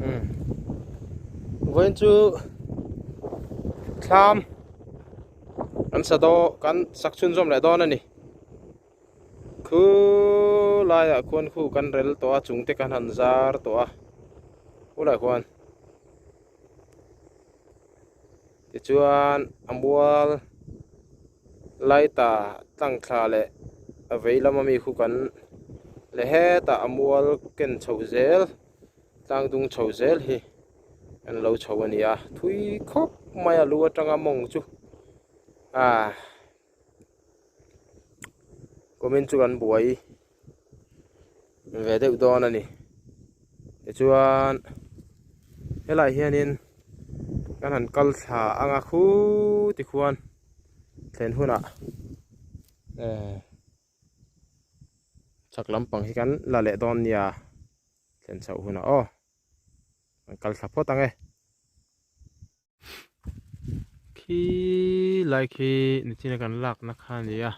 Umm vawiin chu thlam kan sa daw kan sak chhunzawm leh dawn a ni khu laiah khuan khu kan rel tawh a chung te kan han zar tawh a khulaiah khuan tichuan a mual light a tlang thla leh a vei lama mi khu kan leh hetah a mual ken chho zel tlang dung chho zel hi an lo chho a ni a thui khawp mai a lu atanga mawng chu ah kumin chu kan buai ve deuh dawn a ni tichuan helaiah hianin kan han kal thla ang a khu tikhuan thlen hunah eh chhak lampang hi kan la leh dawn nia thlen chhoh hunah aw kan kal thla phawt ang e. Khi lai khi nichina kan lakna kha a ni a.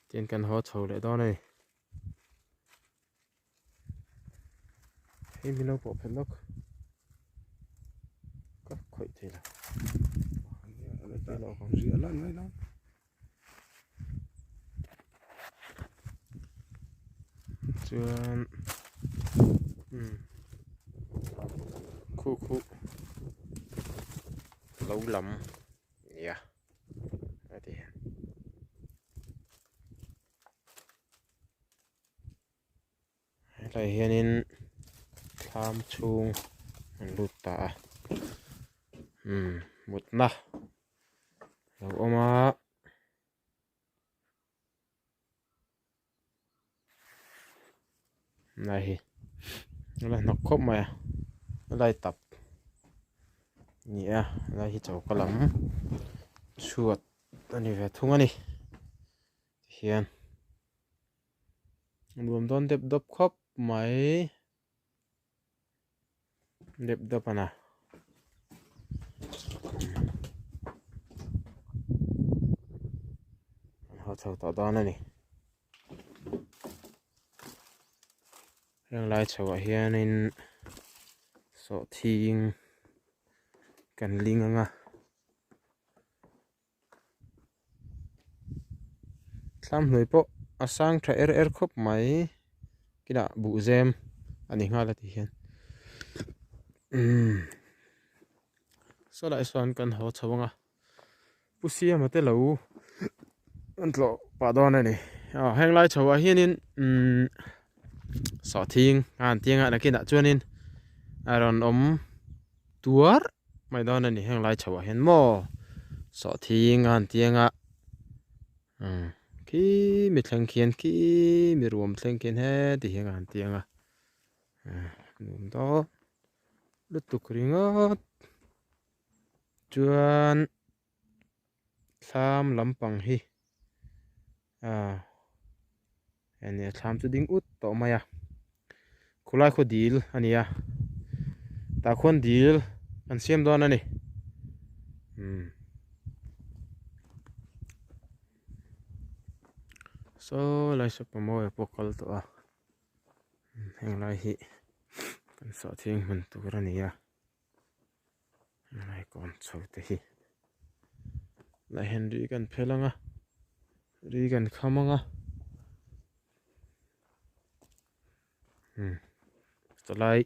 Tin kan haw chho leh dawn a ni. Hei min lo pawh phelh lawk. Ka khawih thei lo. Chuan umm khu khu lo lam nia a ti. Helai hianin thlam chhung an lut ta a umm mutna a lo awm a. Lai hi a la hnawk khawp mai a helai tap ni a helai hi choka lam chhuat a ni ve thung a ni tihian nuam dawn dep dawp khawp mai dep dawp a na. An haw chho tawh dawn a ni. Heng lai chhoah hianin sawhthing kan ling ang a. Thlam hnuai pawh a sang tha er er khawp mai kinah buhzem a ni nghal a tih hian umm saw lai sawn kan haw chho ang a pu siama te lo an tlawh pah dawn a ni aw heng lai chho ah hianin umm sawhthing a han tiang a nakinah chuanin a rawn awm tuar. Mai dawn a ni heng lai chhoah hian maw sawhthing a han tiang a umm khi mi thleng khian khi mi ruam thleng khian heti hian a han tiang a nuam dawn lutuk ringawt chuan thlam lampang hi ah enge thlam chu ding ut tawh mai a khulai khaw dil a ni a tah khuan dil an siam dawn a ni umm saw lai saw pamawi pawh kal tawh a heng lai hi kan sawhthing hman tur a ni a. Helai kawn chho te hi lah hian ri kan phel ang a ri kan kham ang a umm chulai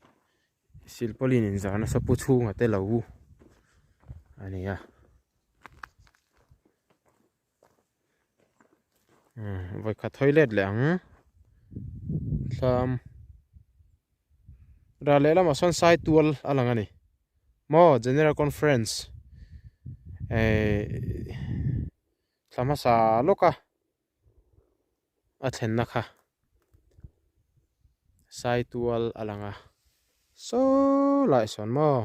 silpauline in zar nasa pu chhunga te lo a ni a umm vawikhat hawi let leh ang thlam. Ral leh lamah sawn sai tual a lang a ni maw general conference eh thla hmasa lawk a a thlenna kha sai tual a lang a saw laiah sawn maw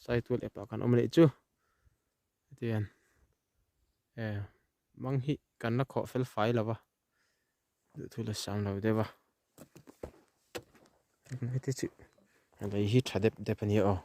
sai tual epah kan awm leh chu hetiang eh mang hi kan la khawh fel fai lo va. Duhthu la sang lo deuh a heti chu a lei hi tha dep dep a nia aw.